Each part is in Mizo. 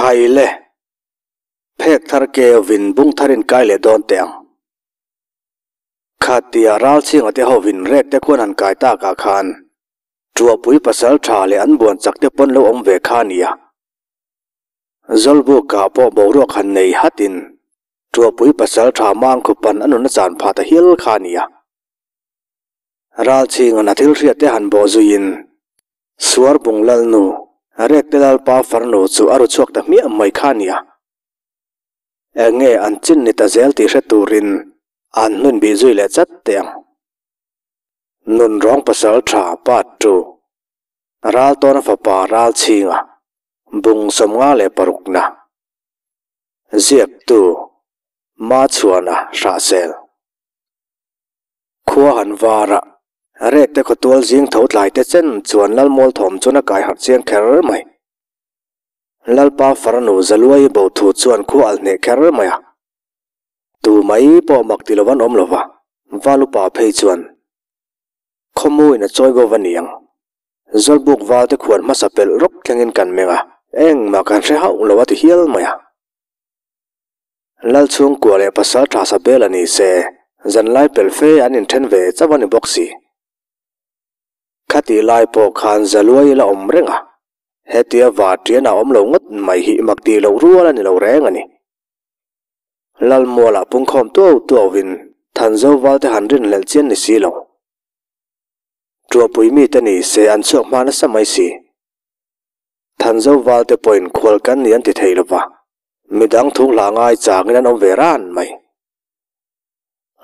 Khai le, phek thar keuvin bung tharin kai leh dawn teh ang. Khatia ralchhinga te hovin rek te khuan han kai takah khan Ṭuahpui pasal ṭha leh an buan chak te pawn lo awm ve kha a nia. Zawlbukah pawh boruak han nei hatin Ṭuahpui pasal ṭha mangkhupan a nun a chan phah ta hial kha a nia. Ralchhinga'n a thil hriat te han bawh zuiin Suarbung Lalnu, Rekte Lalpa farnu chu a ru chhuak ta hmiah mai kha a nia. Eng nge an chin ni ta zel tih hre turin an hnun bih zui leh chat teh ang. Nun rawng pasal tha part 2 Raltawna fapa Ralchhinga Bung 56 na Ziaktu Machhuana Hrahsel Khua han var a, Rekte khawtual zing tho tlai te chen chuan Lalmual thawm chuan a kai harh chiang kher mai. Lalpa farnu Zaluai bo thu chuan khua alh hneh kher mai a. Tu mai pawh mak ti lo an awm lo va, Valupa phei chuan khawmuin a chawi bo va ni ang. Zawlbuk valte khuan hmasa pelh rawk thlengin kan meng a, engmah kan hre hauh lo a ti hial mai a. Lalchhungkua leh pasal tha sa bel a ni se, zanlai pelh fe an inthen ve chauh a ni bawk si. Khatih lai pawh khan Zaluai la awm reng a, hetia Varṭian a awm lo ngawt mai hi mak tih loh rual a ni lo reng a ni. Lalmualah pungkhawm tuau tuauin Thanzo valte han rinhlelh chian ni si lo. Ṭuahpui mite ni se an chhuak hma nasa mai si. Thanzo valte pawhin khual kan ni an ti thei lo va, midang thu hla ngai changin an awm ve ran mai.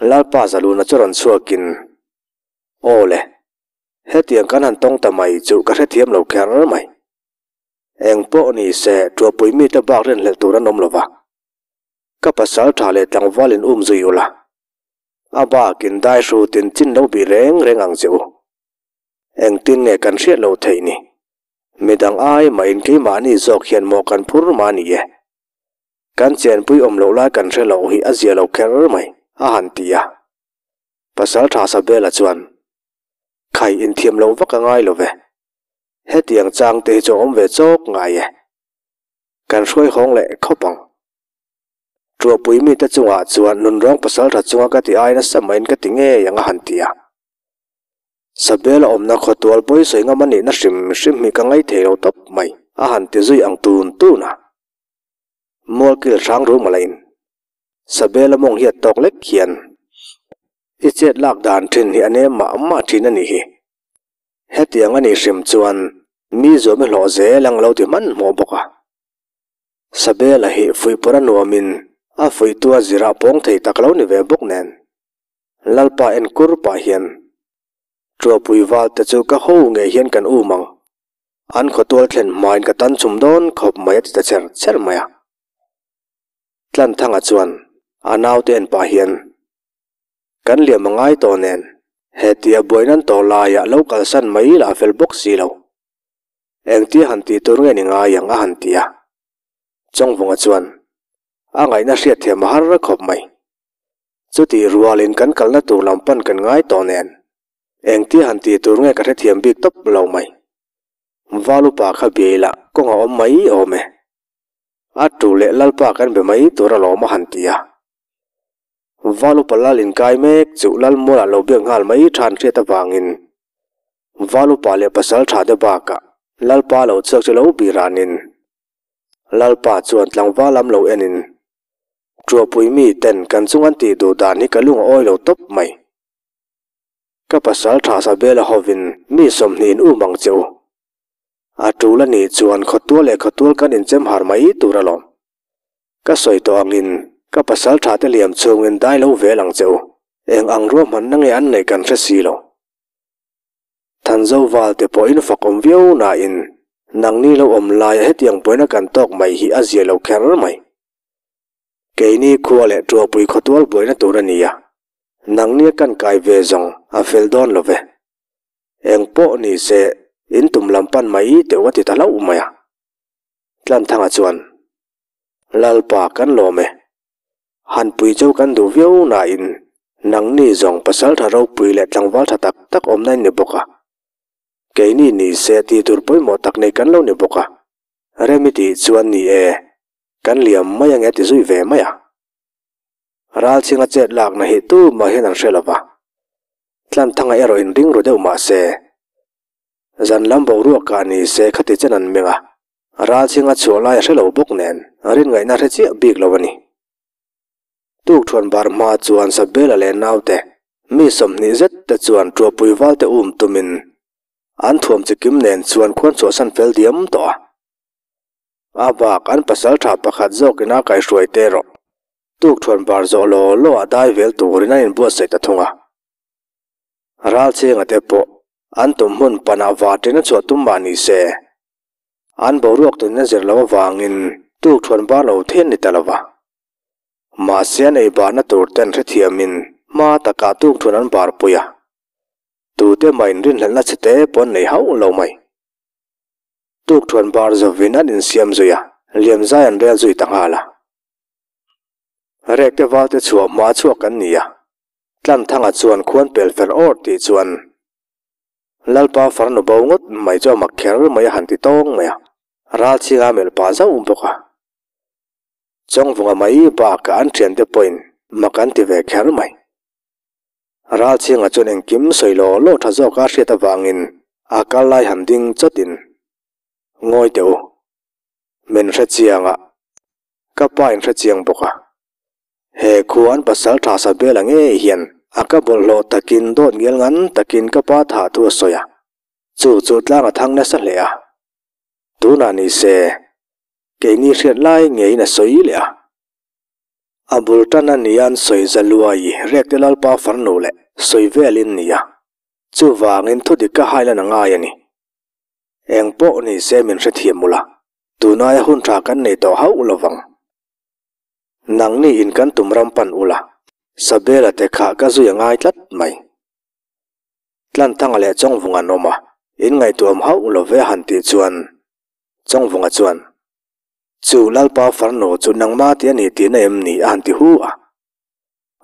Lalpa Zaluna chu rawn chhuakin, Aw le, hetiang kan han tawng ta mai chu ka hrethiam lo kher mai. Eng pawh ni se ṭuahpui mite bak rinhlelh tur an awm lo va. Ka pasal tha leh tlangval in um zui ula, a bakin dai hrutin chin lo bih reng reng ang che u. Engtin nge kan hriat lo theih ni? Midang ai mahin keimahni zawk hian maw kan phur mah ni e. Kan chenpui awm loh lai kan hre loh hi a zia lo kher mai, a han ti a. Pasal tha Sabela chuan, Khai inthiam loh vak a ngai lo ve. Hetiang chang te hi chu a awm ve chawk ngai e. Kan hruai hawng leh khawp ang. Ṭuahpui mite chungah chuan nunrawng pasal ṭha chunga ka ti ai nasa maiin ka ti ngei ang a han ti a. Sabel a awmna khawtual pawi sawi ngam a nihna hrim hrim hi ka ngaih thei lo tawp mai a han ti zui ang tun tun a. Mualkil hrang rum a la in. Sabel a mawng hiat tawk lek hian i chet lak dan ṭhin hi a nem mah mah ṭhin a nih hi. Hetiang a nih hrim chuan mi zuam i hlawh zel ang lo ti hmanhmawh bawk a. Sabela hi fuihpawrh a nuamin a fuihtu a zirah pawng thei tak lo ni ve bawk nen Lalpa enkur pah hian Ṭuapui valte chu ka ho ngei hian kan um ang. An khawtual thlen hmain ka tan chum dawn khawp mai a ti ta cher cher mai a. Tlanthanga chuan a naute en pah hian Kan liam a ngai tawh nen, hetia buainan tawh laiah lo kalsan mai lah fel bawk si lo. Engtia han tih tur nge ni ngai ang a han ti a. Chawngvunga chuan a ngaihna hriat thiam a har khawp mai. Chutih rualin kan kalna tur lam pan kan ngai tawh nen, engtia han tih tur nge ka hrethiam bik tawp lo mai. Valupa kha biai lah kawng a awm mai awm e. A tu leh Lalpa kan be mai tur alawm a han ti a. Valupa lal inkai mek chu Lalmualah lo biak nghal mai than hriat avangin Valupa leh pasal tha te bakah Lalpa lo chhuak chu lo bih ranin Lalpa chuan tlangval lam lo enin Ṭuahpui mi ten kan chung an tih duh dan hi ka lung a awi lo tawp mai. Ka pasal tha Sabela hovin mi 20 in um ang che u. A ṭul a nih chuan khawtual leh khawtual kan inchem har mai tur alawm. Ka sawi tawh angin ka pasal tha te liam chhungin dai lo vel ang che u. Eng ang ruahmanna nge an neih kan hre si lo. Thanzo val te pawh in fak awm viau nain nangni lo awm laia hetiang buaina kan tawk mai hi a zia lo kher mai. Keini khua leh Ṭuapui khawtual buaina tur a nia, nangni a kan kai ve zawng a fel dawn lo ve. Eng pawh ni se in tum lam pan mai teuh a ti ta hlauh mai a. Tlanthanga chuan, Lalpa kan lawm e. Hanpui chu kan duh viau nain nangni zawng pasaltha ropui leh tlangval tha tak tak awmna in ni bawk a. Keini ni se tih tur pawimawh tak nei kan lo ni bawk a. Remi tih chuan ni e. Kan liam mai ange a ti zui ve mai a. Ralchhinga chet lakna hi tumah hian an hre lo va, Tlanthanga erawh in ring ru deuh mah se, zan lam boruakah ni se khati chen an meng a, Ralchhinga chhuah lai a hre lo bawk nen rin ngaihna hre chiah bik lo a ni. Tukthuan bar hma chuan Sabela leh naute mi 20 zet te chuan Tuahpui valte um tumin an thuam chikim nen chuan khuan chhuahsan fel diam tawh a. A bak an pasal tha pakhat zawkin a kaihruai te erawh tukthuan bar zawh law law ah dai vel turin an inbuatsaih ta thung a. Ralchhenga te pawh an tum hmun panah vatin a chhuah tum mah ni se, an boruak tunin a zir loh avangin tukthuan bar lo theih an ni ta lo va. Mahse an ei barna tur ten hrethiamin hma takah tukthuan an barpui a, tute mah inrinhlelhna chhe te pawh an nei hauh lo mai. Tukthuan bar zovin an insiam zui a, liamzai an rel zui ta nghal a. Rekte valte chhuah hma chhuak kan ni a, Tlanthanga chuan khuan pel fer awr tih chuan Lalpa farnu bo ngawt mai chu a mak kher mai a han ti tawng mai a, Ralchhinga melh pah zauh bawk a. Chawngvunga mai bakah an thiante pawhin mak an ti ve kher mai. Ralchhinga chuan engkim sawi law law tha zawka a hriat avangin a kal lai han ding chawtin, Ngawi teh u, min hre chiang a, ka pa in hre chiang bawk a. He khua an pasal tha sa bela ngei hian a ka bawlhhlawh takin dawt ngial ngan takin ka pa thah thu a sawi a, chu chu tlang a thang nasa hle a. Tunah ni se, keini hriat lai ngeiin a sawi leh a. A bul tan a nia an sawi Zaluai Rekte Lalpa farnu leh sawi velin nia. Chuvangin thudik ka hailan a ngai a ni. Eng pawh ni se min hrethiam ula, tunaia hun tha kan nei tawh hauh lovang. Nangni in kan tum ram pan ula, Sabela te kha ka zui a ngai tlat mai. Tlanthanga leh Chawngvung an awm a, in ngaihtuam hauh lo ve han tih chuan Chawngvunga chuan, Chu Lalpa farnu chu nangmah tih a ni tihna em ni? a han ti hu a.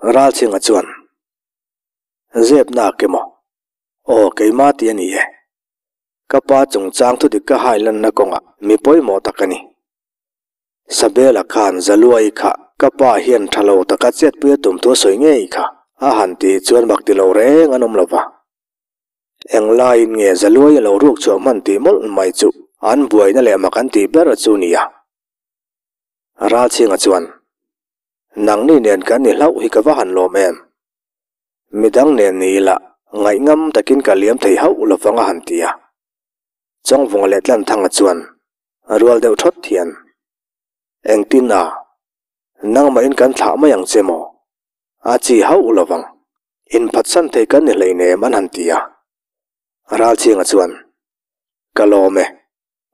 Ralchhinga chuan, Zep nak emaw? Aw, keimah tih a ni e. Ka pa chungchang thudik ka hai lanna kawngah mi pawimawh tak a ni. Sabela khan Zaluai kha ka pa hian tha lo taka chetpui a tum thu a sawi ngei kha a han tih chuan mak ti lo reng an awm lo va. Englaiin nge Zaluai a lo ruk chhuah hman tih mawlh mai chu an buaina leh mak an tih ber chu nia. Ralchhinga chuan, Nangni nen kan ni hlauh hi ka va han lawm em? Midang nen ni ila ngaihngam takin ka liam thei hauh lovang a han ti a. Chawngvunga leh Tlanthanga chuan rual deuh thawt hian, Engtin a? Nangmahin kan thlah mai ang che maw? A chi hauh lovang. Inphatsan thei kan ni hleinem an han ti a. Ralchhinga chuan, Ka lawm e.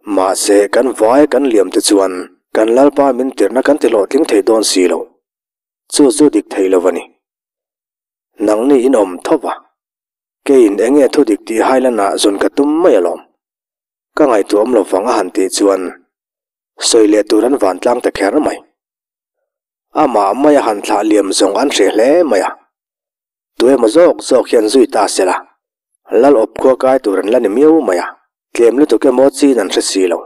Mahse, kan vai kan liam te chuan kan Lalpa min tirhna kan ti hlawhtling thei dawn si lo. Chu chu dik thei lo a ni. Nangni in awm tho va. Keiin eng nge thu dik tih hailanah zawn ka tum mai alawm. Ka ngaihtuah awm lovang a han tih chuan sawi leh tur an vantlang ta kher mai. Amah mai a han thlah liam zawng an hreh hle mai a. Tuemaw zawk zawk hian zui ta se la, lal awp khua kai tur an la ni miau mai a, tlem lutuk emaw chin an hre si lo.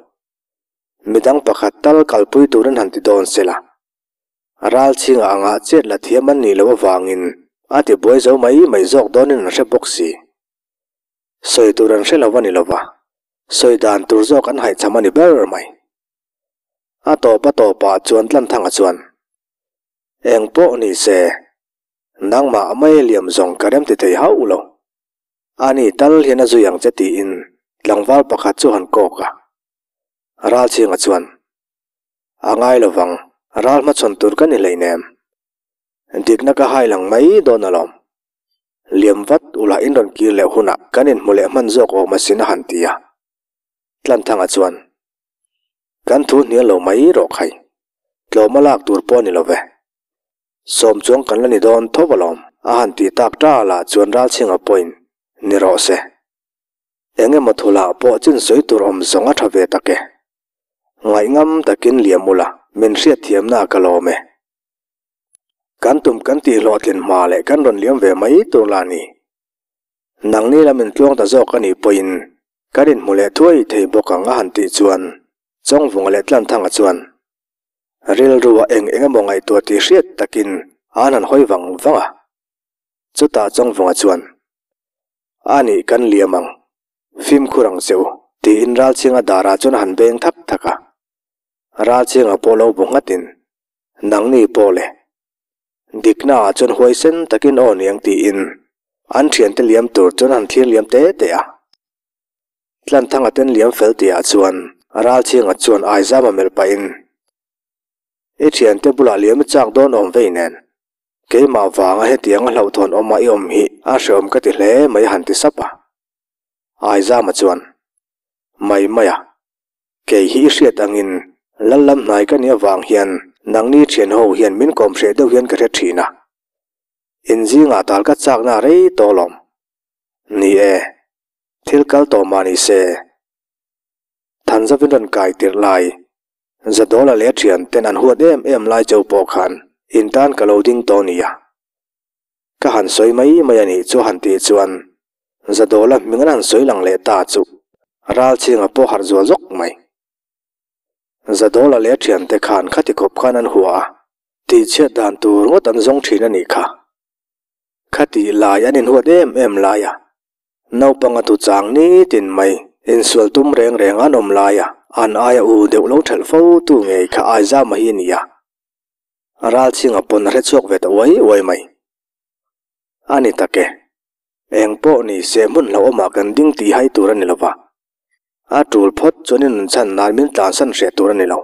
Midang pakhat tal kalpui tur an han ti dawn se la, ral chhingah angah chet la thiam an nih loh avangin a ti buai zo mai mai zawk dawnin an hre bawk si. Sawi tur an hre lo a ni lo va, sawi dan tur zawk an haihcham a ni ber mai. A tawp a tawpah chuan Tlanthanga chuan, Eng pawh ni se, nangmah mai liam zawng ka remti thei hauh lo. Ani tal hian a zui ang che tiin tlangval pakhat chu han kawk a. Ralchhinga chuan, A ngai lovang, ral hmachhawn tur ka ni hleinem. Dikna ka hai lang mai dawn alawm. Liam vat ula in rawn kir leh hunah kan inhmu leh hman zawk awm asin a han ti a. Tlanthanga chuan, Kan thu hnial lo mai rawh khai. Tlawma lak tur pawh a ni lo ve. Sawm chuang kan la ni dawn tho alawm a han tih tak ta lah chuan Ralchhinga pawhin ni rawh se. Eng emaw thu lah pawh chin sawi tur awm zawng a tha ve tak e. Ngaihngam takin liam ula min hriatthiamna ka lawm e. Kan tum kan tih hlawhtlin hma leh kan rawn liam ve mai tur lah ni. Nangni lam intluang ta zawk a nih pawhin kan inhmu leh thuai thei bawk ang a han tih chuan Chawngvunga leh Tlanthanga chuan. Rilrua eng eng emaw ngaihtuah tih hriat takin an han hawi vang vang a. Chutah Chawngvunga chuan, A nih kan liam ang, fimkhur ang che u, tiin Ralchhinga darah chuan a han beng thak thak a. Ralchhinga pawh lo bu nghatin, Nangni pawh le, diknaah chuan huaisen takin aw niang tiin an thiante liam tur chuan a han thlir liam te te a. Tlanthanga ten liam fel tihah chuan Ralchhinga chuan Aizama melh pahin, I thiante bulah liam i chak dawn awm vei nen, keimah vanga hetianga hlauhthawn awma i awm hi a hreawm ka ti hle mai a han ti sap a. Aizama chuan, Mai mai a, kei hi i hriat angin lal lam hnai ka nih avang hian nangni thian ho hian min kawm hreh deuh hian ka hre thin a, in zingah tal ka chakna a rei tawh alawm. Ni e, thil kal tawh mah ni se, Thanzavin rawn kai tirh lai, Zadawla leh a thian ten an huat em em lai cheu pawh khan in tan ka lo ding tawh nia. Ka han sawi mai mai a nih chu han tih chuan Zadawla hming an han sawi lang leh ta chu Ralchhinga pawh harh zual zawk mai. Zadawla leh a thiante khan khati khawp khan an hua a, tihchhiat dan tur ngawt an zawng thin a nih kha. Khati lai an inhuat em em lai a, Naupang a tu chang nitin mai insual tum reng reng an awm lai a, an aia u deuh lo thelh fo tu ngei kha Aizama hi a ni a. Ralchhinga pawn a hre chhuak ve ta uai uai mai. A ni tak e. Eng pawh ni se hmun hlauhawmah kan ding tih hai tur a ni lo va. A tul phawt chuan i nun chhan nan min tlansan hreh tur a ni lo.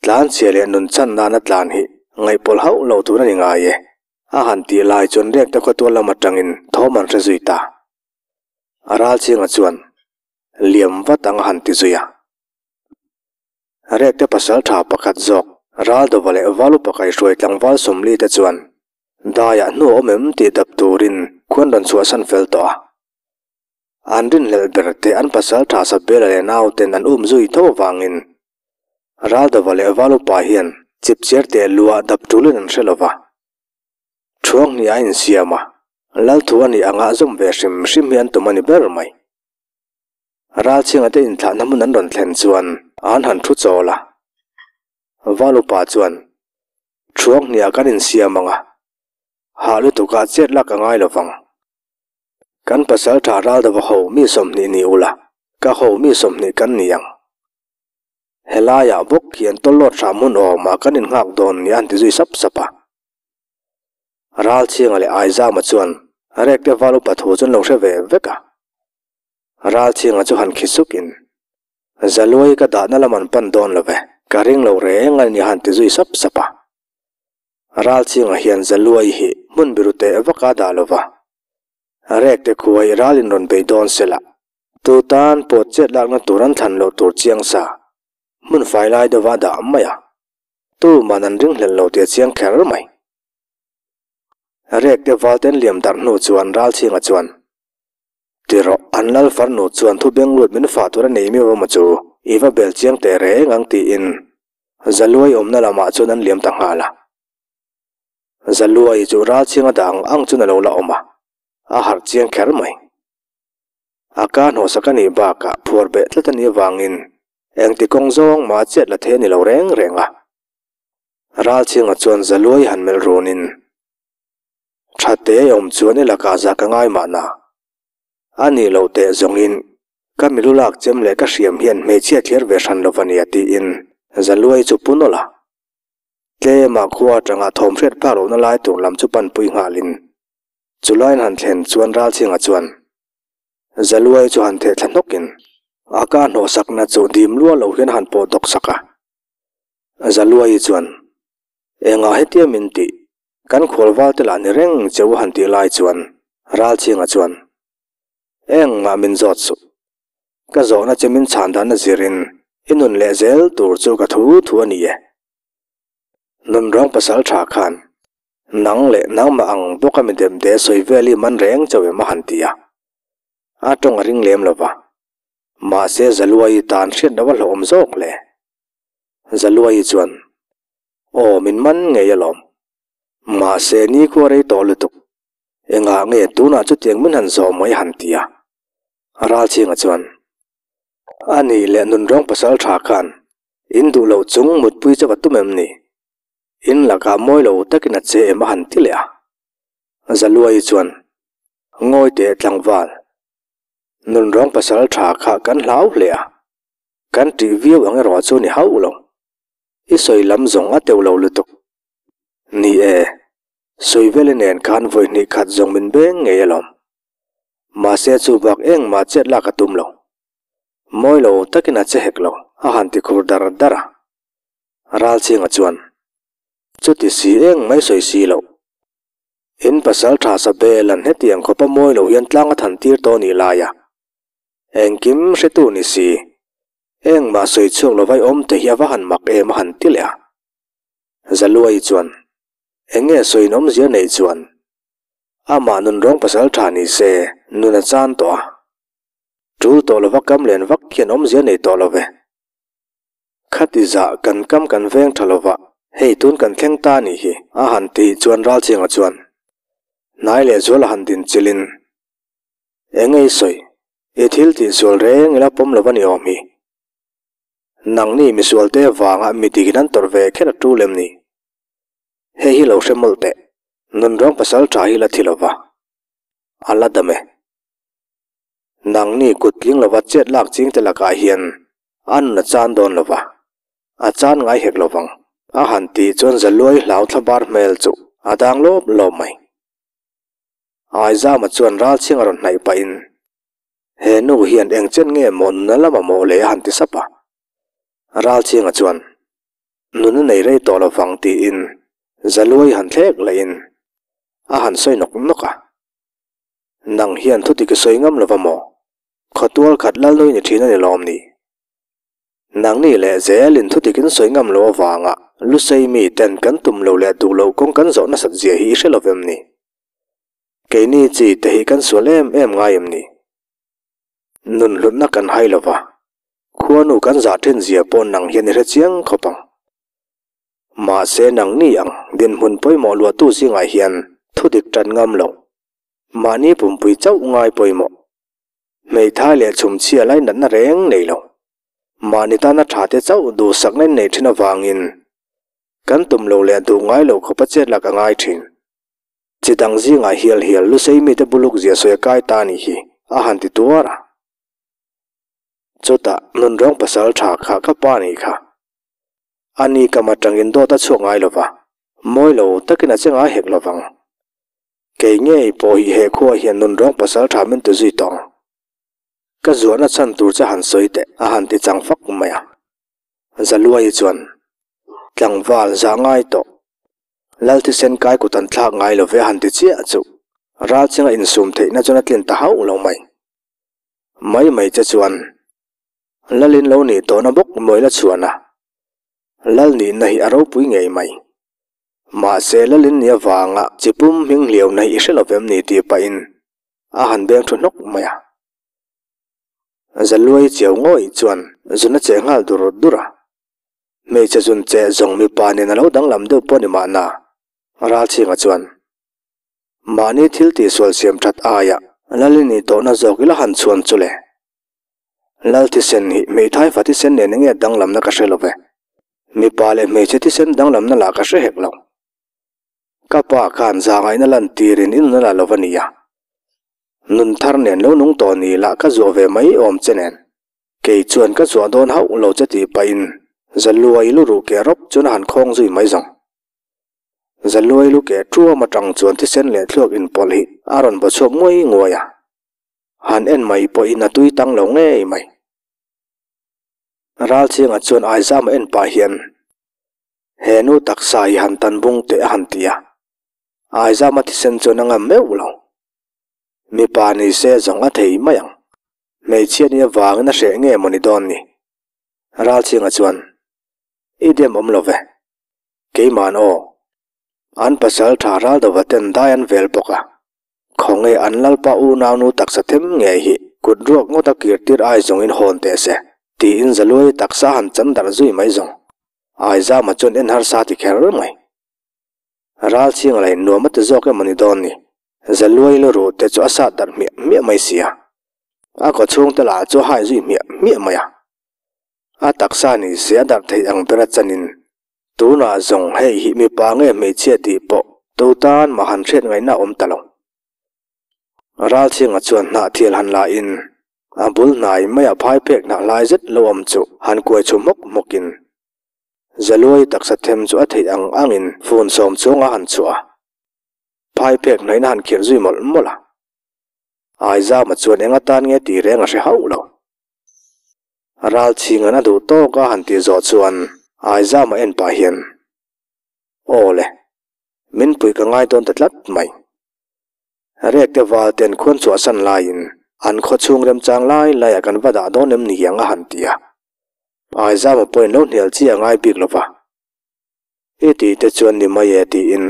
Tlanchhia leh nun chhan nana tlan hi ngaihpawlh hauh lo tur a ni ngai e. A han tih lai chuan Rekte khawtual lam atangin thawm an hre zui ta. A ralchhinga chuan liam vat ang a han ti zui a. Rekte pasal tha pakhat zawk Raldova leh Valupa kaihruai tlangval Sawmli te chuan daiah hnu a awm em tih dap turin khuan rawn chhuahsan fel tawh a. An rinhlelh ber te an pasal tha Sabela leh nauten an um zui tho avangin Raldova leh Valupa hian chipchiar teh luah dap tulin an hre lo va. Thuanghnih a insiam a, Lalthu a nih anga zawm ve hrim hrim hi an tum a ni ber mai. Ralchhinga te inthlahna hmun an rawn thlen chuan an han thu chawl a. Valupa chuan, Thuanghnih ah kan insiam ang a, hah lutukah chet lak a ngai lo vang. Kan pasal tha Raldova ho mi 20 ni ula, ka ho mi 20 kan ni ang. Helaiah bawk hian tawlawt hram hun awmah kan innghak dawn nia an ti zui sap sap a. Ralchhinga leh Aizama chuan Rekte val upa thu chu an lo hre ve vek a. Ralchhinga chu han khi sukin, Zaluai ka dahna lam an pan dawn lo ve, ka ring lo reng a ni han ti zui sap sap a. Ralchhinga hian Zaluai hi hmun biru teh vaka dah lo va, Rekte khuai ral in rawn bei dawn se lah. Tu tan pawh chet lakna tur an thlan loh tur chiang sa, hmun fai lai deuha dah mai a, tu man an ringhlelh lo tih a chiang kher mai. Rek te val ten liam darh hnu chuan Ralchhinga chuan, Ti rawh, an lal farnu chuan thu benglut min fah tur a nei miau emaw chu, i va bel chiang teh reng ang tiin Zaluai awmna lamah chuan an liam ta nghal a. Zaluai chu Ralchhinga dah ang ang chuan a lo la awm a, a harh chiang kher mai. A ka hnawhsak a nih bakah phuar beh tlat a nih avangin engti kawng zawng mah a chet la thei a ni lo reng reng a. Ralchhinga chuan Zaluai han melh runin, Tha te awm chuan i lakah zah ka ngai mahna. A nih loh teh zawngin ka milu lak chem leh ka hriam hian hmeichhia thliar ve hran lo va nia tiin Zaluai chu pu nawlh a. Tlema khua atanga thawm hriat phak lohna lai tur lam chu panpui nghalin Chulaiin han thlen chuan Ralchhinga chuan Zaluai chu han theh thla hnawkin a ka hnawhsakna chu dim lua lo hian a han pawh dawk sak a. Zaluai chuan, Engah hetia min tih? Kan khualval te lah ni reng che u han tih lai chuan Ralchhinga chuan, Engmah min zawt suh. Ka zawhna che min chhan dan a zirin i nun leh zel tur chu ka thu thu a ni e. Nunrawng pasal tha khan Nang leh nangmah ang bawka mi demte sawi vel i man reng chauh em a han ti a. A tawng a ring lem lo va. Mahse Zaluai tan hriat loh a hlauhawm zawk le. Zaluai chuan, Aw min man ngei alawm. Mahse nikhua rei tawh lutuk. Engah nge tunah chutiang min han zawh mai han ti a. Ralchhinga chuan, A nih leh nunrawng pasal tha khan. In duh loh chung mutpui chu va tum em ni? In lakah mawi lo takin a che em a han ti leh a. Zaluai chuan, Ngawi teh tlangval, nunrawng pasal tha kha kan hlau hle a, kan tih viau ang erawh chu ni hauh lo. I sawi lam zawng a teuh lo lutuk. Ni e, sawi veli nen khan vawi hnih khat zawng min beng ngei alawm. Mahse chu bak engmah chet lak a tum lo. Mawi lo takin a che hek lo, a han ti khur dar dar a. Ralchhinga chuan, Chuti si eng mai sawi si loh. In pasal tha sa bel an hetiang khawpa mawi lo hian tlang a than tir tawh nih lai a. Engkim hretu ni si, engmah sawi chhuak lo vai awm te hi a va han mak em a han ti leh a. Zaluai chuan, Eng nge sawiin awmzia neih chuan? Amah nunrawng pasal tha ni se, nun a chan tawh a. Tul tawh lova kam len vak hian awmzia nei tawh lo ve. Khati zah kan kam kan veng tha lova, hei tun kan thleng ta nih hi, a han tih chuan Ralchhinga chuan hnai leh zual a han din chilhin, Eng ei sawi, i thil tih sual reng ila pawm lova ni awm hi. Nangni misualte vanga mi dikin an tawrh ve kher a tul em ni? Hei hi lo hre mawlh teh, nunrawng pasal tha hi la thi lova, a la dam e. Nangni kut tling lova chet lak ching te lakah hian a nun a chan dawn lova, a chan ngai hek lovang, a han tih chuan Zaluai hlau thlabar hmel chu a dang lawp lawp mai. Aizama chuan Ralchhinga rawn hnaih pahin, He nu hian eng chen nge maw nuna lama maw le a han ti sap a. Ralchhinga chuan, Nuna nei rei tawh lovang tiin Zaluai han thlek lehin a han sawi nawk nawk a. Nang hian thudik i sawi ngam lova maw? Khawtual khat Lalnui ni thin a ni lawm ni? Nangni leh zelin thudik in sawi ngam lo avanga Lusei mi ten kan tum lo leh duh loh kawng kan zawh nasat zia hi i hre lovem ni? Keini chi te hi kan sual em em ngai em ni? Nun hlutna kan hai lova, khuanu kan zah thin zia pawh nang hian i hre chiang khawp ang. Mahse nangni ang dinhmun pawimawh luahtu zingah hian thudik tan ngam lo, mahni pumpui chauh ngai pawimawh, hmeithai leh chhumchhia lainatna reng nei lo, mahni tana tha te chauh duhsakna in neih thin avangin kan tum lo leh duh ngai lo khawpa chet lak a ngai thin. Chi dang zingah hial hial Lusei mite buluk zia sawi a kai ta nih hi a han ti tuar a. Chutah nunrawng pasal tha kha ka pa nih kha. A ni kam atangin dawt a chhuak ngai lova, mawi lo takin a che ngai hek lovang. Kei ngei pawh hi he khua hian nunrawng pasal tha min ti zui tawh ang. Ka zuahna chhan tur che han sawi teh a han ti chang fak mai a. Zaluai chuan, Tlangval zah ngai tawh. Lal thisen kai kut an thlak ngai lo ve a han ti chiah chu Ralchinga insum theihna chuan a tlin ta hauh lo mai. Mai mai che chuan Lalin lo nih tawhna bawk mawila chhuan a, Lal nihna hi a ropui ngei mai. Mahse Lalin ni avanga chi pum hming hliauna hi i hre lovem ni tih pahin a han beng thu hnawk mai a. Zaluai chiau ngawih chuan zun a cheh nghal dur dur a. Hmeichhe zun cheh zawng mipa nen a lo danglam deuh pawh ni mahna, Ralchhinga chuan mahni thil tihsual siam that aia Lalin nih tawhna zawk ila han chhuan chu le. Lal thisen hi hmeithai fa thisen nen enge danglamna ka hre lo ve. Mipa leh hmeichhe thisen danglamna lah ka hre hek lo. Ka pa khan zahngaihna lantirin i nun a la lo va nia. Nun thar nen lo nung tawh ni lah ka zuah ve mai awm che nen. Kei chuan ka zuah dawn hauh lo che tih pahin Zaluai lu ruh keh rawp chuan a han khawng zui mai zawng. Zaluai lu keh tuam atang chuan thisen leh thluak inpawlh hi a rawn baw chhuak nguai nguai a. Han en mai pawhin a tui tang lo ngei mai. Ralchhinga chuan Aizama en pah hian, He nu taksa hi han tan bung teh a han ti a. Aizama thisen chuan a ngam meuh lo. Mipa ni se zawng a thei mai ang. Hmeichhia ni avangin a hreh nge maw ni dawn ni? Ralchhinga chuan, I dem awm lo ve. Keima'n aw. An pasal tha Raldova ten dai an vel bawk a. Khawnge an Lalpa unaunu taksa them ngei hi kut ruak ngawt a kir tir ai zawngin hawn teh se, tiin Zaluai taksa han chan darh zui mai zawng. Aizama chuan en harsa ti kher mai. Ralchhinga leh nuam a ti zawk emaw ni dawn ni, Zaluai lu ruh te chu a sat darh hmiah hmiah mai sia. A kawchhung te lah chu a hai zui hmiah hmiah mai a. A taksa ni se a darh theih ang ber a chanin tunah zawng hei hi mipa nge hmeichhia tih pawh tu tan mah han hriat ngaihna a awm ta lo. Ralchhinga chuan hnahthial han la in a bul hnai maiah phai phek hnah hlai zet lo awm chu han kuai chhu hmawk hmawkin Zaluai taksa them chu a theih ang angin fun sawm chhunga han chhuah a, phai phek hnaihna han khirh zui mawlh mawlh a. Aizama chuan eng atan nge tih reng a hre hauh lo. Ralchhinga'n a duh tawk a han tih zawh chuan Aizama en pah hian, Aw le, min puih ka ngai dawn ta tlat mai. Rekte val ten khuan chhuahsan laiin an khaw chhung remchang lai laiah kan va dah dawn em ni ang a han ti a. Aizama pawhin lo hnial chi a ngai bik lo va. I tih te chuan ni mai e tiin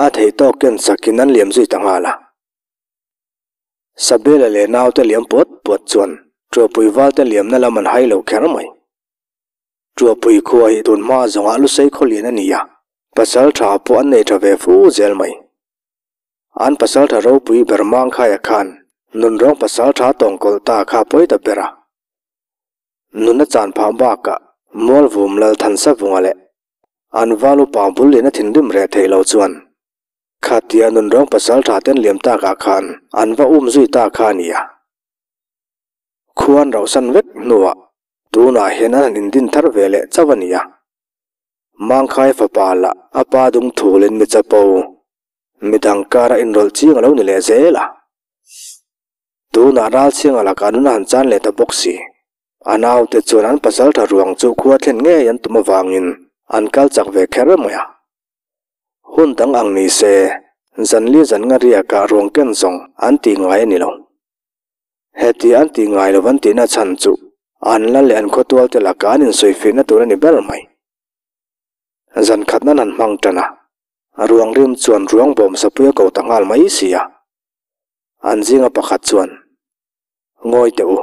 a theih tawk ken sakin an liam zui ta nghal a. Sabela leh naute liam puat puat chuan Tuapui valte liamna lam an hai lo kher mai. Tuapui khua hi tun hma zawngah lusei khaw lian a ni a, pasal tha pawh an nei tha ve fu zel mai. An pasal tha ropui ber Mangkhaia khan nunrawng pasal tha tawngkawlh ta kha pawi ta ber a. Nuna chan phah bakah Mualvum Lalthansavunga leh an val upa bul lian a thinrim reh theih lo chuan Khatia nunrawng pasal tha ten liam takah khan an va um zui ta kha a ni a. Khuan rauhsan vek hnuah tunah hian an han indin thar ve leh chauh a ni a. Mangkhai fapa lah a pa dung thulin mi chapo, midang kara inrawlh chiang a lo ni leh zel a. Tunah Ralchhinga lakah nun a han chan leh ta bawk si. A naute chuan an pasal tha ruang chu khua thlen ngei an tum avangin an kal chak ve kher mai a. Hun dang ang ni se, zanli zan nga riakah ruang ken zawng an tih ngai a ni lo. Heti an tih ngai lo an tihna chhan chu an lal leh an khawtual te lakah an insawifiahna tur a ni ber mai. Zan khat nan han hmang tan a, ruang rim chuan ruang bawm sapui a ko ta nghal mai si a. An zinga pakhat chuan, Ngawi teh u,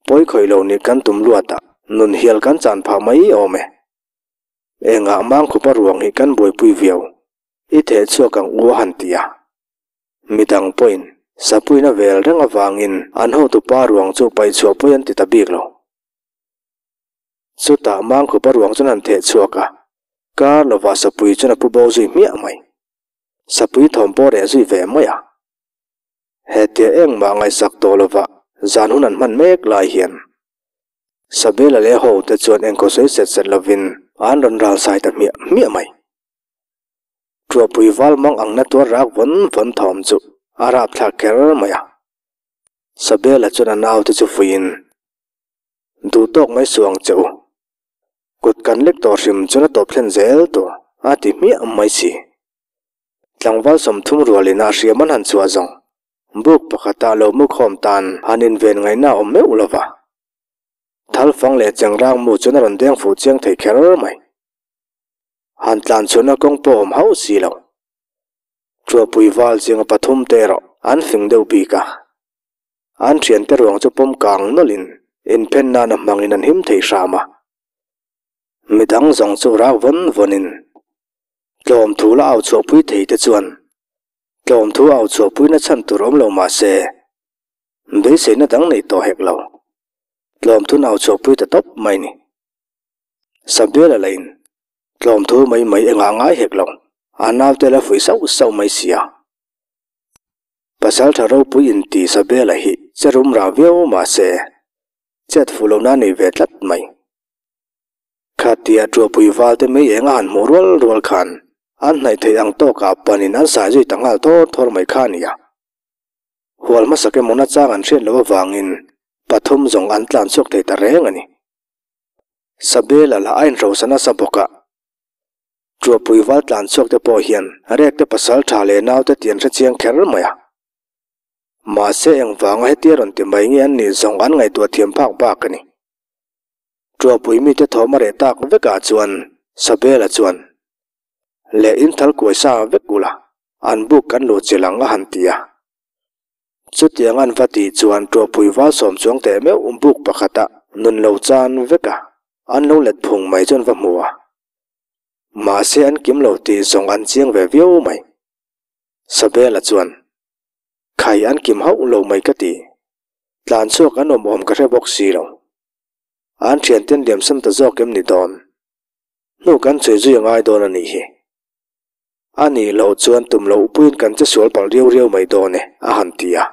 pawi khawih lo nih kan tum luatah nun hial kan chan phah mai awm e. Engah mangkhupa ruang hi kan buaipui viau, i theh chhuak ang u a han ti a. Midang pawhin sapuina vel reng avangin an hotupa ruang chu paih chhuah pawih an ti ta bik lo. Chutah mangkhupa ruang chuan han theh chhuak a, kar lovah sapui chuan a pu bo zui hmiah mai. Sapui thawm pawh reh zui ve mai a. Hetia engmah ngaihsak tawh lovah zan hun an hman mek lai hian Sabela leh ho te chuan engkaw sawi set set lovin an rawn ral sai ta hmiah hmiah mai. Tuahpui val mang ang na tuar rak vawn vawn thawm chu a rapthlak kher mai a. Sabela chuan a naute chu fuiin, Duh tawk mai suh ang che u. Kut kan lek tawh hrim chuan a tawp thlen zel tur a ti hmiah mai si. Tlangval 30 rualin a hriam an han chhuah zawng Buk pakhatah lo mu khawm tan han inven ngaihna a awm meuh lo va. Thalfang leh chengrang mu chuan a rawn deng fuh chiang thei kher mai. Han tlan chhuahna kawng pawh awm hauh si lo. Chuapui val zinga pathum te erawh an fing deuh bik a. An thiante ruang chu pawm kang nawlhin inphen nana hmangin an him thei hram a. Midang zawng chu rak vawn vawnin tlawm thu la au chhuahpui thei te chuan Tlawm thu au chhuahpuina chhan tur awm lo mah se, beiseina dang nei tawh hek lo. Tlawm thu nau chhuahpui ta tawp mai ni. Sabiala lahin tlawm thu mai mai engah ngai hek lo, a naute la fuih sauh sauh mai si a. Pasaltha ropui inti Sabiala hi che rum rah viau mah se, chet fuh lohna nei ve tlat mai. Khatia Tuapui valte mei eng a han hmuh rual rual khan an hnaih theih ang tawkah panin an sai zui ta nghal thawr thawr mai kha a ni a. Hual hmasak emaw nachang an hriat loh avangin pathum zawng an tlan chhuak thei ta reng a ni. Sabela lah a inhrosa nasa bawk a. Tuapui val tlan chhuak te pawh hian Rekte pasal tha leh naute tih an hre chiang kher mai a. Mahse engvanga hetia rawn ti mai nge an nih zawng an ngaihtuah thiam phak bak a ni. Tuapui mite thawm a reh tak vekah chuan Sabela chuan, Leh in thal kuai sa vek ula, an buk kan luh chilh ang a han ti a. Chutiang an va tih chuan Tuapui val sawm chuang teh meuh buk pakhata nun lo chan vek a, an lo let phung mai chuan va hmu a. Mahse an kim lo tih zawng an chiang ve viau mai. Sabela chuan, Khai an kim hauh lo mai ka ti. Tlan chhuak an awm awm ka hre bawk si lo. An thianten liamsam ta zawk em ni dawn? Hnu kan chhui zui a ngai dawn a nih hi. A nih loh chuan tum loh puiin kan che sual palh riau riau mai dawn e, a han ti a.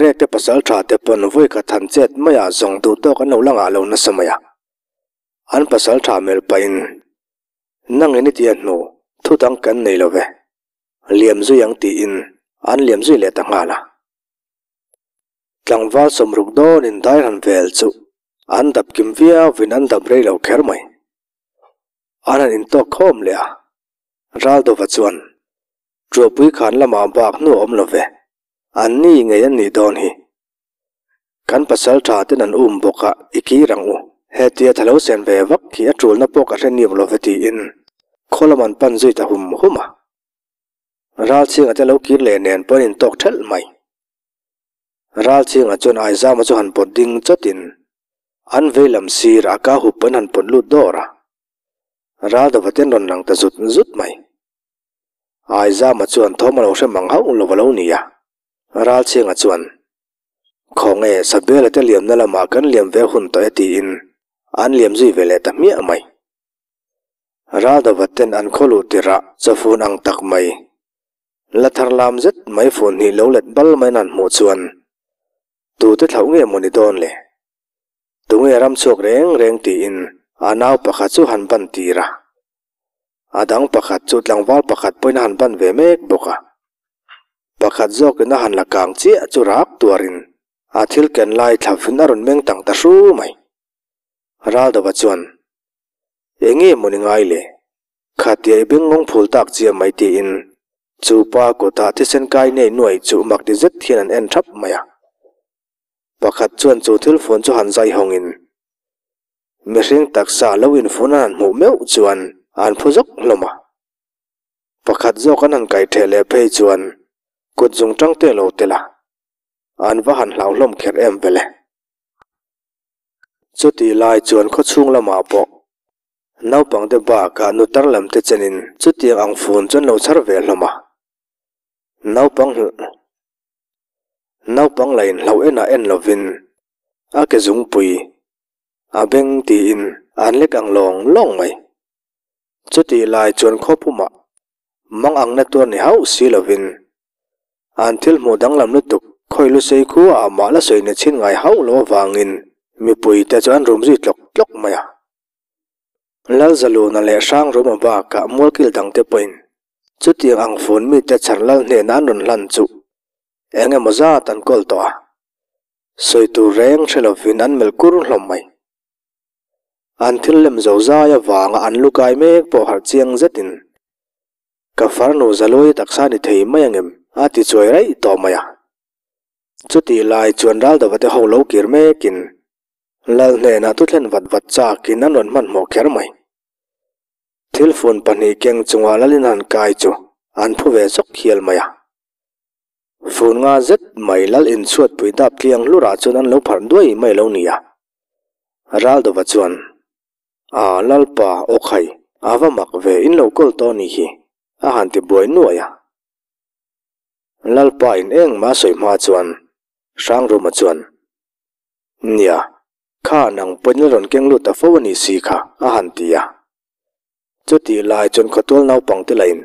Rekte pasal tha te pawn vawi khat han chet maiah zawng duh tawk an lo la ngah lo nasa mai a. An pasal tha melh pahin, Nangin i tia hnu, thu dang kan nei lo ve. Liam zui ang tiin an liam zui leh ta nghal a. Tlangval 60 dawnin dairan vel chu an dap kim viauin an dap rei lo kher mai. An han intawk khawm leh a, Raldova chuan, Tuahpui khan lamah bak hnu a awm lo ve, an ni ngei an nih dawn hi. Kan pasal tha ten an um bawk a, i kir ang u. Hetia tha lo sen ve vak hi a tulna pawh ka hre niam lo ve tiin khaw lam an pan zui ta hum hum a. Ralchhinga te lo kir leh nen pawh an intawk thelh mai. Ralchhinga chuan Aizama chu han pawt ding chawtin an vei lam sir a ka hup an han pawt lut dawr a. Raldova ten rawn lang ta zut zut mai. Aizama chuan thawm a lo hre mang hauh lo a lo ni a. Ralchhinga chuan, Khawnge Sabela te liamna lamah kan liam ve hun tawh e tiin an liam zui ve leh ta hmiah mai. Raldova ten an khaw luh tirh ah chawfun ang tak mai. La thar lam zet mai fun hnih lo let bal mai nan hmuh chuan tute thlauh nge maw ni dawn le? Tunge ram chhuak reng reng tiin a nau pakhat chu han ban tir a. A dang pakhat chu tlangval pakhat pawhin a han ban ve mek bawk a. Pakhat zawkin a han la kang chiah chu rak tuarin a thil ken lai thlauhin a rawn meng tang ta hru mai. Raldova chuan, Enge maw ni ngai le? Khatia i bengngawng phul tak chiah mai tiin chu pa kutah thisen kai nei nuaih chu mak ti zet hian an en thap mai a. Pakhat chuan chu thil fun chu han zai hawngin mihring taksa lo infun an han hmuh meuh chuan an phu zawk hlawm a. Pakhat zawk an han kaih theh leh phei chuan kut zung tang te lo tel a, an va han hlau hlawm kher em vele. Chutih lai chuan khawchhung lamah pawh Naupang te bakah nu tar lam te chenin chutiang ang fun chuan lo chhar ve hlawm a. Naupang naupang la inhlauh enah en lovin a ke zungpui a beng tiin an lek ang lawng lawng mai. Chutih lai chuan khawpumah mang ang na tuar ni hauh si lovin an thil hmuh danglam lutuk khawi lu sei khu ah mah la sawi ni chhin ngai hauh lo avangin mipui te chu an rum zui tlawk tlawk mai a. Lalzaluna leh Hrangruma bakah mualkil dangte pawhin chutiang ang fun mite chhar lal hnenah an rawn hlan chu eng emaw zat an kawl tawh a, sawi tur reng hre lovin an melh kur hlawm mai. An thil lem zo zai avanga an lu kai mek pawh harh chiang zetin ka farnu Zaluai taksa ni thei mai angem a ti chuai raih tawh mai a. Chutih lai chuan Raldava te ho lo kir mekin Lal hnenah thu thlen vat vat chakin an rawn hmanhmawh kher mai. Thil fun pahnih keng chungah Lalin han kai chu an phu ve zawk hial mai a. Fun nga zet mai Lal inchhuatpui dap tliang hlurah chuan an lo pharh duai mai lo ni a. Raldova chuan, A, Lalpa, aw khai, a va mak ve, in lo kawl tawh ni hi, a han ti buai nuai a. Lalpa in engmah a sawi hma chuan Hrangruma chuan, Nia, kha nang pawhin la rawn keng lut ta fo a ni si kha, a han ti a. Chutih lai chuan khawtual naupang te lahin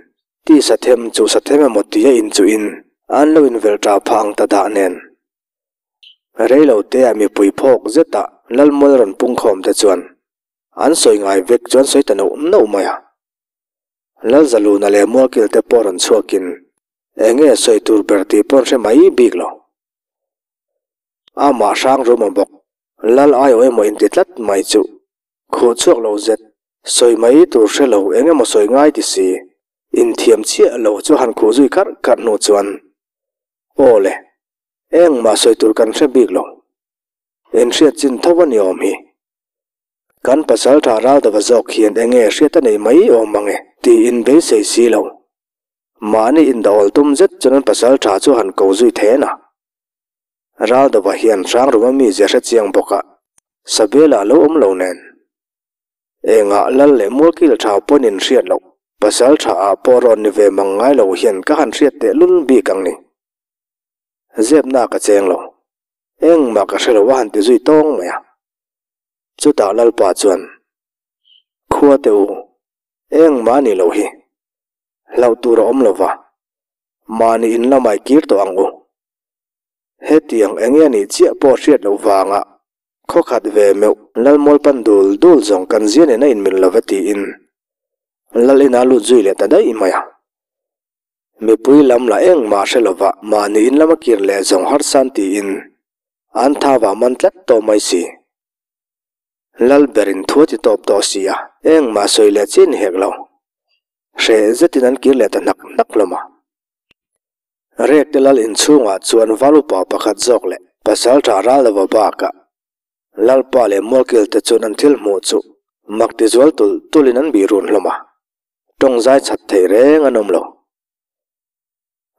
ti sathem chu sathem emaw tia inchuhin an lo invelh ṭah phah ang ta dah nen. Reilo teah mipui phawk zetah Lalmual rawn pungkhawm te chuan an sawi ngai vek chu an sawi ta nauh nauh mai a. Lalzaluna leh Mualkil te pawh rawn chhuakin eng nge sawi tur ber tih pawh an hre mai bik lo. Amah hrang rum a bawk. Lal aiawh emaw inti tlat mai chuh. Khuh chhuak lo zet. Sawi mai tur hre lo eng emaw sawi ngai ti si. Inthiam chiah lo chu han khuh zui karh karh hnu chuan. Aw le. Engmah sawi tur kan hre bik lo. Inhriat chin tho a ni awm hi. Kan pasal tha Raldava zawk hian eng nge hriat a nei mai awm ang e tiin beisei si lo. Mahni indawl tum zet chuan an pasal tha chu han ko zui then a. Raldova hian Hrangruma mizia hre chiang bawk a, Sabela a lo awm lo nen. Engah lal leh mualkil tha pawn in hriat loh, pasal tha ah pawh rawn ni ve mang ngai lo hian ka han hriat teh lul bik ang ni. Zepna ka cheng lo. Engmah ka hre lo a han ti zui tawng mai a. Chutah Lalpa chuan, Khua teh u, engmah a nih loh hi. Hlauh tur a awm lo va, mahni in lamah i kir tawh ang u. Hetiang eng nge nih chiah pawh hriat loh vanga khaw khat ve meuh Lalmual pan dul dul zawng kan zia nen a inmil lo ve tiin Lal inah lut zui leh ta daih mai a. Mipui lam lah engmah hre lova mahni in lama kir leh zawng harsan tiin an thava man tlat tawh mai si. Lal berin thu a ti tawp tawh si a, engmah sawi leh chin hek lo. Hreh zetin an kir leh ta hnak hnak hlawm a. Rekte lal inchhungah chuan val upa pakhat zawk leh pasaltha ral lova bakah Lalpa leh Mualkil te chuan an thil hmuh chu mak ti zual tulh tulhin an bih run hlawm a, tawng zai chat thei reng an awm lo.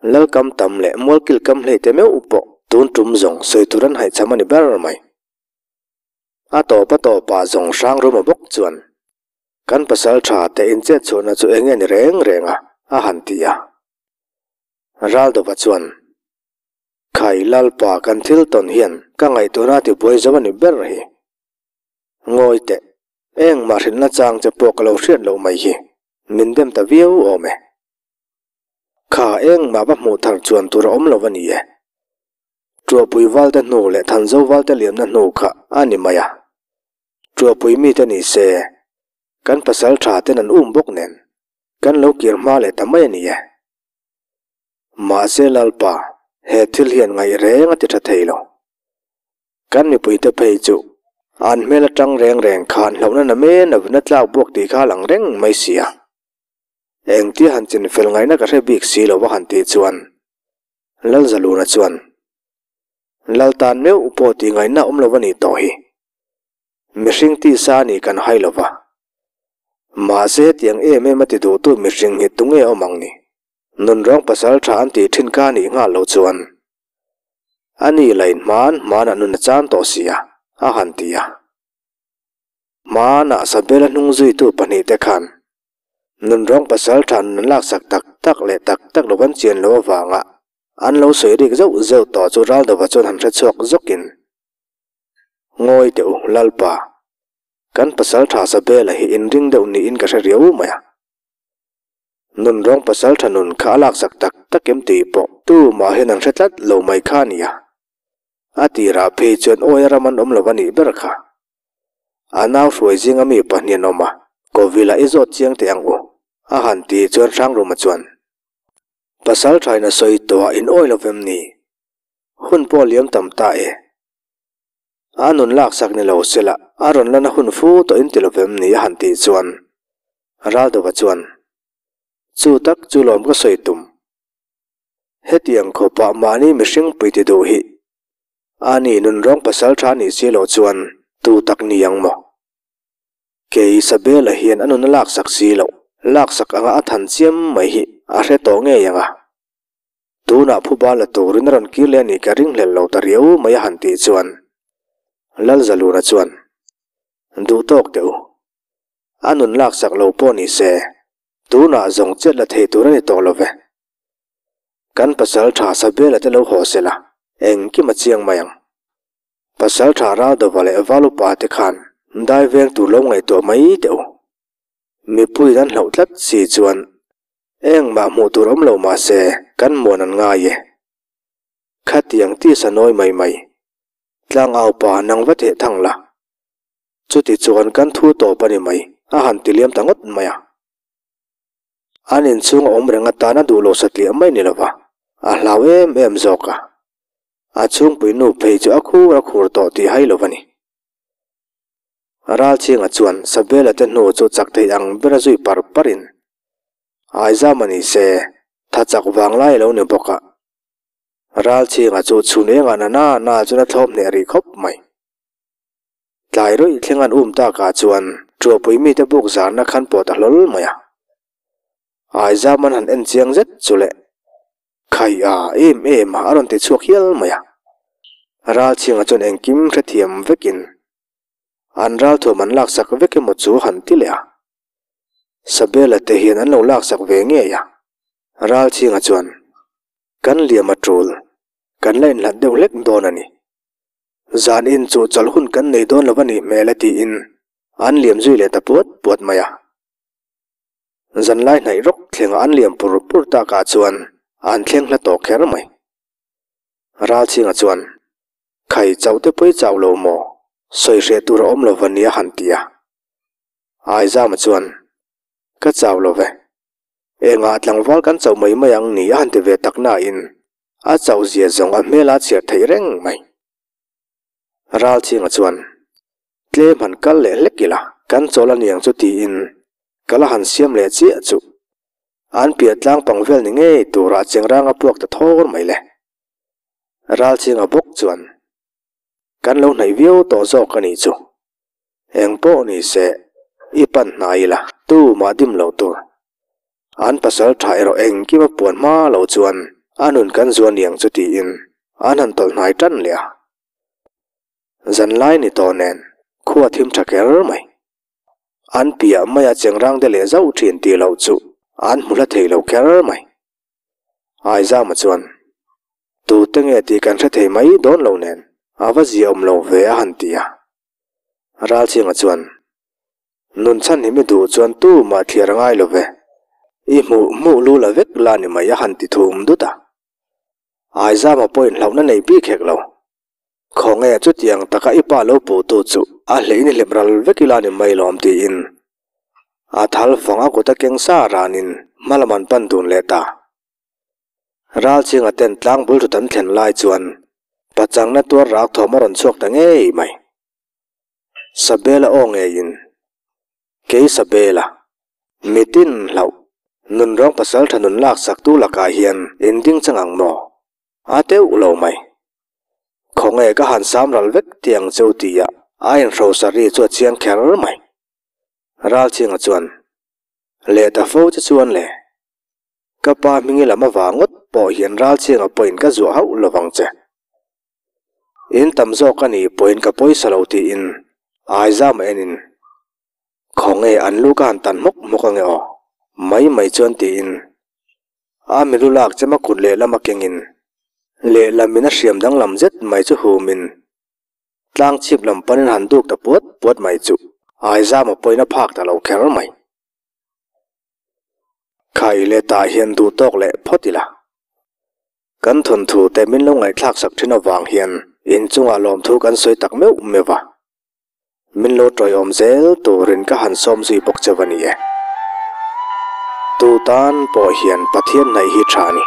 Lalkam tam leh Mualkil kam hlei te meuh pawh tun tum zawng sawi tur an haihcham a ni ber mai. A tawp a tawpah zawng hrang ruma bawk chuan kan pasal tha te inchet chhuahna chu eng nge ni reng reng a, a han ti a. Raldova chuan, Khai Lalpa kan thil tawn hian ka ngaihtuahna a tibuai zo a ni ber hi. Ngawi teh, engmah hrilhna chang che pawh ka lo hriat loh mai hi, min dem ta viau awm e. Kha engmah va hmuh thar chuan tur a awm lo a ni e. Tuahpui valte hnu leh Thanzo valte liamna hnu kha a ni mai a. Tuahpui mite ni se, kan pasal tha ten an um bawk nen, kan lo kir hma leh ta mai a ni e. Mahse Lalpa, he thil hian ngaih reng a ti tha thei lo. Kan mipuite phei chu an hmel atang reng reng khan hlauhna na men a vna tlak buak tih kha a lang reng mai si a. Engtia han chin fel ngaihna ka hre bik si lo va han tih chuan Lalzaluna chuan, Lal tan meuh pawh tih ngaihna awm lo a nih tawh hi. Mihring tisa a nih kan hai lo va. Mahse hetiang em em a ti duhtu mihring hi tunge awm ang ni? Nunrawng pasal tha an tih thin kha a nih nghal lo chuan a ni lain hman hmanah nun a chan tawh si a, a han ti a. Hmanah Sabela hnung zuitu pahnihte khan nunrawng pasal tha nun an laksak tak tak leh tak tak lo an chian loh avanga an lo sawi rik zeuh zeuh tawh chu Raldova chuan han hre chhuak zawkin, Ngawi teh u, Lalpa, kan pasal tha Sabela hi inring deuh niin ka hre riau mai a. Nunrawng pasal tha nun kha a laksak tak tak em tih pawh tu mah hian an hre tlat lo mai kha a nia. A tirah phei chuan awi a ram an awm lo a nih ber kha. A nau hruai zinga mi pahnih an awm a, Kovila i zawt chiang teh ang u, a han tih chuan Hrangruma chuan, Pasal thain a sawi tawh a in awi lo vem ni? Hun pawh liam tam ta e. A nun laksak ni lo sela a rawn lana hun fu tawh in ti lo vem ni a han tih chuan Raldova chuan, Chu tak chu lawm ka sawi tum. Hetiang khawpah mahni mihring pui ti duh hi a ni nunrawng pasal tha nih si loh chuan tu tak ni ang maw? Kei Isabella hian a nun a laksak si loh, laksak anga a than chiam mai hi a hre tawh ngei ang a. Tunah phuba la turin a rawn kir leh a nih ka ringhlel lo ta riau mai a han tih chuan Lalzaluna chuan, Duh tawk teh u. A nun laksak lo pawh ni se, tunah zawng chet la thei tur a ni tawh lo ve. Kan pasal tha Sabela te lo haw se la, engkim a chiang mai ang. Pasal tha Raldova leh Valupa te khan dai veng tur lo ngaihtuah mai teh u. Mipuiin an hlauh tlat si chuan Engmah hmuh tur awm lo mah se kan muan an ngai e. Khatiang tisa nawi mai mai. Tlangau pa nang va theh thang la. Chuti chuan kan thu tawp a ni mai, a han ti liam ta ngawt mai a. An inchhung a awm reng atan a duh lo satliah mai ni lova, a hlau em em zawk a. A chhungpui nu phei chu a khur a khur tawh tih hai lo va ni. Ralchhinga chuan Sabela te hnu chu chak thei ang bera zui par parin, Aizama ni se, tha chak vang lai a lo ni bawk a. Ralchhinga chu chhun engah na na na chuan a thlawp hneh rih khawp mai. Tlai rawih thleng an um takah chuan Tuahpui mite buk zarna khan pawh ta hlawl mai a. Aizaman han en chiang zet chu le, Khai a, em em a, a rawn ti chhuak hial mai a. Ralchhinga chuan engkim hrethiam vekin An ralthuam an laksak vek emaw chu han ti leh a. Sabela te hian an lo laksak ve ngei a. Ralchhinga chuan, Kan liam a tul, kan la inhlat deuh hlek dawn a ni. Zan in chu chawlh hun kan nei dawn lo a nih hmel a tiin an liam zui leh ta puat puat mai a. Zanlai hnaih rawk thlenga an liam pur pur takah chuan an thleng hla tawh kher mai. Ralchhinga chuan, Khai chauh te pawi chau lo maw? Sawi hreh tur a awm lo va nia han ti a. Aizama chuan, Ka chau lo ve. Engah tlangval kan chauh mai mai ang ni a han ti ve tak nain a chauh zia zawng a hmel a chhiar theih reng mai. Ralchhinga chuan, Tlem han kal leh hlek ila, kan chawl a niang chu tiin ka la han siam leh chiah chu. An piah tlang pang vel ni ngei turah chengrang a puak ta thawr mai le. Ralchhinga bawk chuan, Kan lo hnaih viau tawh zawk a nih chu. Eng pawh ni se, i pan hnai ila, tu mah dim lo tur. An pasal tha erawh engkim a puan hma lo chuan a nun kan zuan niang chu tiin an han tawlh hnai tan leh a. Zanlai ni tawh nen khua thim tha kher mai. An piah maia chengrang te leh zauh thin tih loh chu an hmu hla thei lo kher mai. Aizama chuan, Tute nge tih kan hre thei mai dawn lo nen, a va zia awm lo ve a han ti a. Ralchhinga chuan, Nun chhan hi mi duh chuan tu mah thliar a ngai lo ve, i hmuh hmuh lu la vek la ni mai a han ti thum dut a. Aizama pawhin hlauhna nei bik hek lo. Khawnge chutiang taka i pa lo puh tu chu a hlein i hlep ral vek ila ni mai lawm tiin a thal fang a kut a keng sa ranin hma lam an pan dun leh ta. Ralchhinga ten tlang bul thut an thlen lai chuan pachangna tuar rak thawm a rawn chhuak ta ngei mai. Sabela aw ngeiin, Kei Sabela, mitin hlauh, nunrawng pasaltha nun laksak tu lakah hian in ding chang ang maw? A teuh lo mai. Khawnge ka han sam ral vek tiang cheu tia a inhrosa ri chu a chiang kher mai. Ralchhinga chuan, Leh ta fo che chuan le. Ka pa hmingi lam avang ngawt pawh hian Ralchhinga pawhin ka zuah hauh lovang che. In tam zawk a nih pawhin ka pawisa lo tiin Aizama enin, Khawnge an lu ka han tan hmawk hmawk ange aw, mai mai chuan tiin A milu lak chem a kut lehlam a kengin lehlamin a hriam danglam zet mai chu humin tlang chhip lam panin han duk ta puat puat mai chu Aizama pawhin a phak ta lo kher mai. Khai leh tah hian duh tawk leh phawt ila. Kan thawnthu te min lo ngaihthlak sak thin avang hian inchungah lawmthu kan sawi tak meuh meuh a. Min lo tawiawm zel turin ka han sawm zui bawk che va ni e. Tu tan pawh hian Pathian hnaih hi tha a ni.